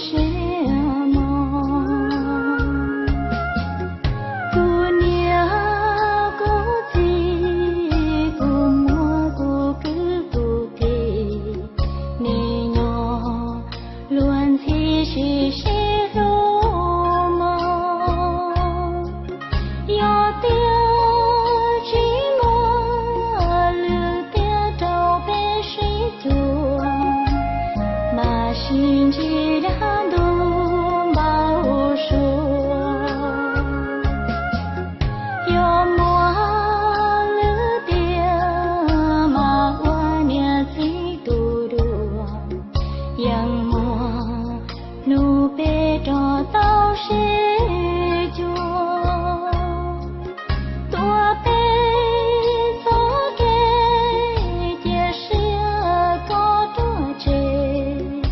siab mos. Kuv niam kuv txiv, kuv muam kuv kwv kuv tij, me nyuam luag ntxhi sib sib hlub mos. Yog tias tsis muaj lwm tiam rau peb sib cuag, mas sib ntsib dag ntug npau suav. Yog muaj lwm tiam mas ua niam txiv tus dua, yeej muaj hnub peb rov tau sib cuag. Tuav peb txoj kev cia siab koj ruaj tseg,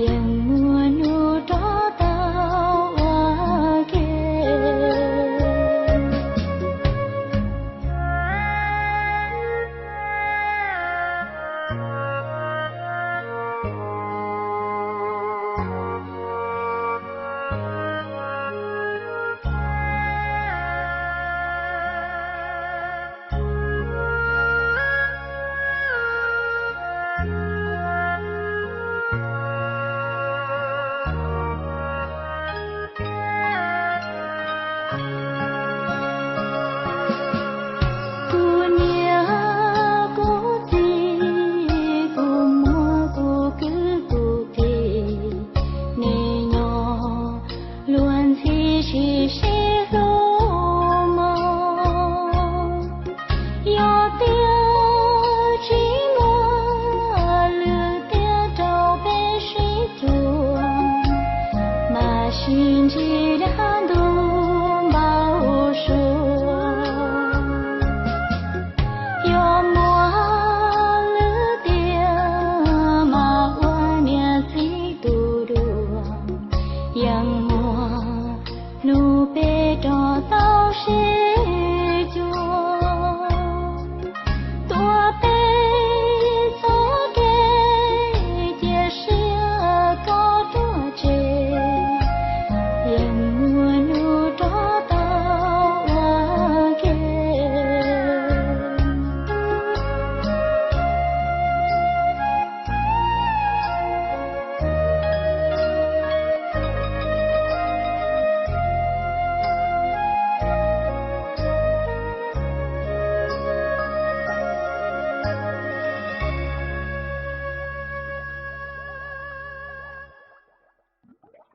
yeej muaj hnub rov tau ua ke. Kuv niam kuv txiv, kuv muam kuv kwv kuv tij, me nyuam luag ntxhi sib sib hlub mos. Yog tias tsis muaj lwm tiam rau peb sib cuag, mas sib ntsib dag ntug npau suav.